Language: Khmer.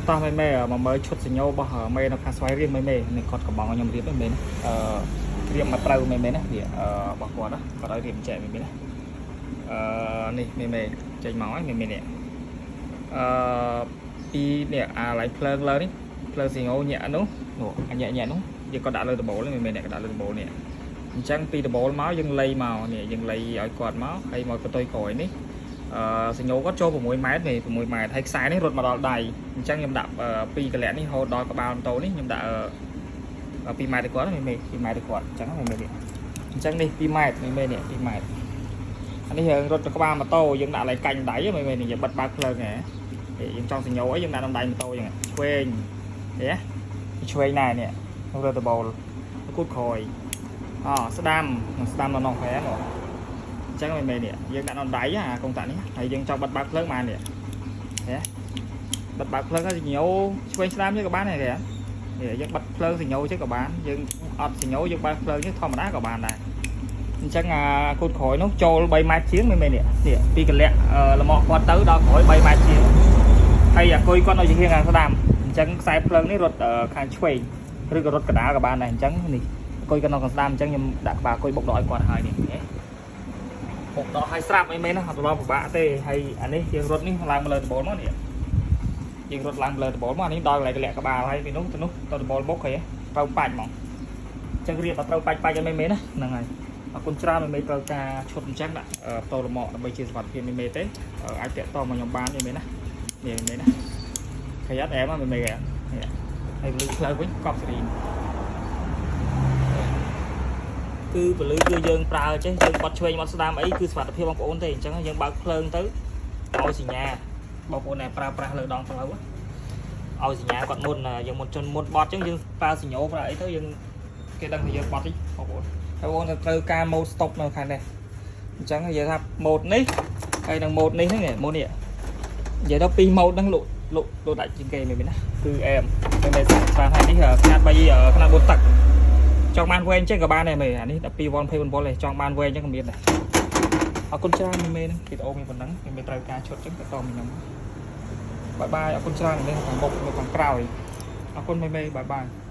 តោះមេមេមកមើលឈុតសញ្ញោរបស់មេនៅខាងស្វាយរៀងមេមេនេះគាត់កំបងឲ្យខ្ញុំរៀបហ្នឹងមេណាអឺរៀបមកត្រូវមេមេណានេះអឺរបស់គាត់ណាគាត់ឲ្យរៀបចែកមេមេណាអឺនេះមេមេចេញមកហើយមេមេនេះអឺពីនេះអាឡៃភ្លើងលើនេះភ្លើងសញ្ញោញាក់នោះនោះអាញាក់ញាក់នោះយើងក៏ដាក់លើដបូលនេះមេមេនេះក៏ដាក់លើដបូលនេះអញ្ចឹងពីដបូលមកយើងលៃមកនេះយើងលៃឲ្យគាត់មកហើយមកកតុយក្រោយនេះ អឺសញ្ញោគាត់ចូល6ម៉ែត្រនេះ6ម៉ែត្រហើយខ្សែនេះរត់មកដល់ដៃអញ្ចឹងខ្ញុំដាក់ពីរកលៈនេះហូតដល់ក្បាលម៉ូតូនេះខ្ញុំដាក់2ម៉ែត្រទៅគាត់មេមេ2ម៉ែត្រទៅគាត់អញ្ចឹងមេមេនេះអញ្ចឹងនេះ2ម៉ែត្រមេមេនេះ2ម៉ែត្រអានេះយើងរត់ទៅក្បាលម៉ូតូយើងដាក់ឡើងកាញ់ដៃមេមេនេះយើងបិទបើកភ្លើងហ៎យើងចង់សញ្ញោអីយើងដាក់ក្នុងដៃម៉ូតូអញ្ចឹងឆ្វេងហ៎ឆ្វេងណែនេះរត់ដបូលគូតក្រោយអស្ដាំស្ដាំនៅនោះហែនោះ អញ្ចឹងមិនមែននេះយើងដាក់នៅដៃអាកុងតាក់នេះហើយយើងចង់បិទបើកភ្លើងបាននេះហ៎បិទបើកភ្លើងហើយសញ្ញោឆ្វេងស្ដាំយើងក៏បានដែរគេនេះយើងបិទភ្លើងសញ្ញោចឹងក៏បានយើងអត់សញ្ញោយើងបើកភ្លើងយើងធម្មតាក៏បានដែរអញ្ចឹងអាគូតក្រោយនោះចូល3ម៉ែត្រជាងមិនមែននេះនេះពីកលៈលមកគាត់ទៅដល់ក្រោយ3ម៉ែត្រជាងហើយអាគុយគាត់នៅជាហៀងខាងស្ដាំអញ្ចឹងខ្សែភ្លើងនេះរត់ខាងឆ្វេងឬក៏រត់កដាលក៏បានដែរអញ្ចឹងនេះគុយគាត់នៅខាងស្ដាំអញ្ចឹងខ្ញុំដាក់ក្បាលគុយបុកដកឲ្យគាត់ហើយនេះ បុកដកឲ្យស្រាប់អីមែនណាអត់ដល់ពិបាកទេហើយអានេះយើងរត់នេះឡើងមកលើដបូលមកនេះយើងរត់ឡើងលើដបូលមកអានេះដល់កន្លែងកលាក់ក្បាលហើយពីនោះទៅនោះទៅដបូលបុកហើយត្រូវបាច់ហ្មងអញ្ចឹងរៀបអត់ត្រូវបាច់បាច់អីមែនមែនណាហ្នឹងហើយអរគុណច្រើនមេមេត្រូវការឈុតអញ្ចឹងដាក់តលមកដើម្បីជាសុវត្ថិភាពមេមេទេអាចតាក់តមកខ្ញុំបានមេមេណានេះមេមេណាខយ៉ាត់អែមមេមេនេះហើយលឺផ្លូវវិញកប់សេរី គឺពលឺគឺយើងប្រើចេះយើងបត់ឆ្វេងបត់ស្ដាំអីគឺសុវត្ថិភាពបងប្អូនទេអញ្ចឹងយើងបើកភ្លើងទៅឲ្យសញ្ញាបងប្អូនដែលប្រើប្រាស់លើដងផ្លូវឲ្យសញ្ញាគាត់មុនយើងមុនជន់មុនបត់អញ្ចឹងយើងប្រើសញ្ញាប្រើអីទៅយើងគេដឹងថាយើងបត់ទេបងប្អូនហើយបងប្អូនត្រូវការ mode stop នៅខាងនេះអញ្ចឹងនិយាយថា mode នេះហើយនឹង mode នេះហ្នឹង mode នេះនិយាយទៅពីរ mode ហ្នឹងលក់លក់លក់ដាច់ជាងគេមែនទេណាគឺអែមមែនមែនច្រើនហើយនេះຂະຫນាត់3ຂະຫນាត់4ទឹក ចង់បានវែងចឹងក៏បានដែរមេអានេះ12វ៉ុល24វ៉ុលទេចង់បានវែងចឹងក៏មានដែរអរគុណច្រើនមេមេហ្នឹងវីដេអូមានប៉ុណ្ណឹងមេមេត្រូវការឈុតចឹងក៏តមកខ្ញុំ bye bye អរគុណច្រើននេះខាងមុខនៅខាងក្រោយអរគុណមេមេ bye bye.